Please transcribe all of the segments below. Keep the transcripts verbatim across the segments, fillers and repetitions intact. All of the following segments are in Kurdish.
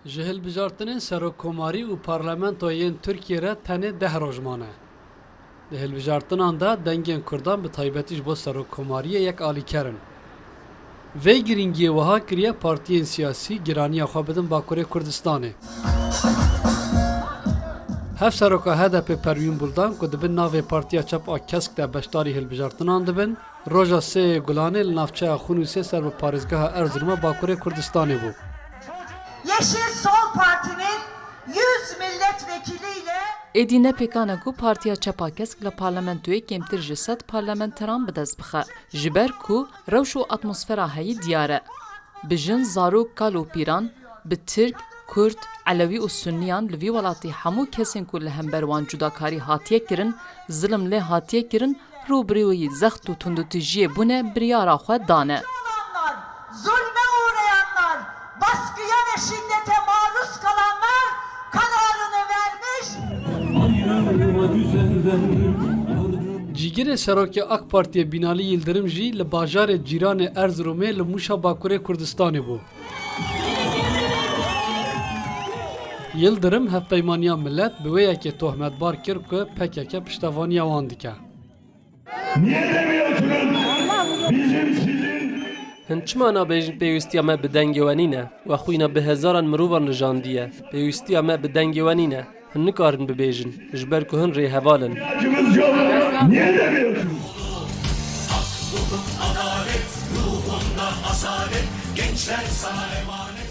Ji hilbijartinên serokkomarî û parlamentoyê yên Tirkiyê re tenê deh roj mane. Di hilbijartinan de dengên Kurdan bi taybetî ji bo serokkomariyê yek alîker in. Vê girîngiyê wiha kiriye partiyên siyasî giraniya xwe bidin Bakurê Kurdistanê. Hevseroka H D P Perwîn Buldan ku di bin navê Partiya Çep a Kesk de beşdarî hilbijartinan dibin, roja sê Gulanê li navçeya Xunûsê ser bi parêzgeha Erzurumê Bakurê Kurdistanê bû. Yeşil Sol Parti'nin yüz milletvekiliyle Êdî ne pêkan e ku Partiya Çep a Kesk li parlamentoyê kêmtir ji sed parlamenteran bi dest bixe. Ji ber ku rewş û atmosfera heyî diyar e. Bi jin, zarok, kal û pîran, bi Tirk, Kurd, Elewî û Sunniyan li vî welatî hemû kesên ku li hember wan cudakarî hatiye kirin, zilim lê hatiye kirin, rûbirûyî zext û tundûtijiyê bûne, biryara xwe dane. Zulme uğrayanlar, baskıya ve şiddete maruz kalanlar kararını vermiş. Cîgirê serokê AK Partiyê Binali Yildirim jî li bajarê cîranê Erzurumê li Mûşa Bakurê Kurdistanê bû. Yildirim hevpeymaniya Millet bi wê yekê tohmetbar kir ku P K K piştevaniya wan dike. Niye demiyorsunuz? Bizim sizin Hin çima nabêjin pêwîstiya me bi dengê we nîne? We xwîna bi hezaran mirovan lijandiye. Pêwîstiya me bi dengê we nîne. Hin nikarin bibêjin, ji ber ku hin rêheval in. İhtiyacımız yok. Niye demiyorsunuz?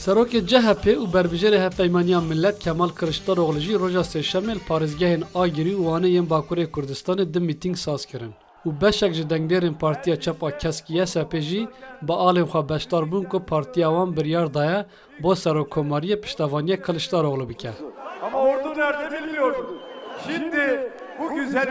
Serokê C H P û berbijêrê Hevpeymaniya Millet Kemal Kiliçdaroglu jî roja Sêşemê li parêzgehên Agirî û Wanê yên Bakurê Kurdistanê du mîtîng saz kirin û beşek ji dengdêrên Partiya Çep a Kesk Y S P jî bi alên xwe beşdar bûn ku partiya wan biryar daye bo serokkomariyê piştevaniyê Kiliçdaroglu bike. Ama ordu nerede bilmiyorduk. Şimdi bu güzel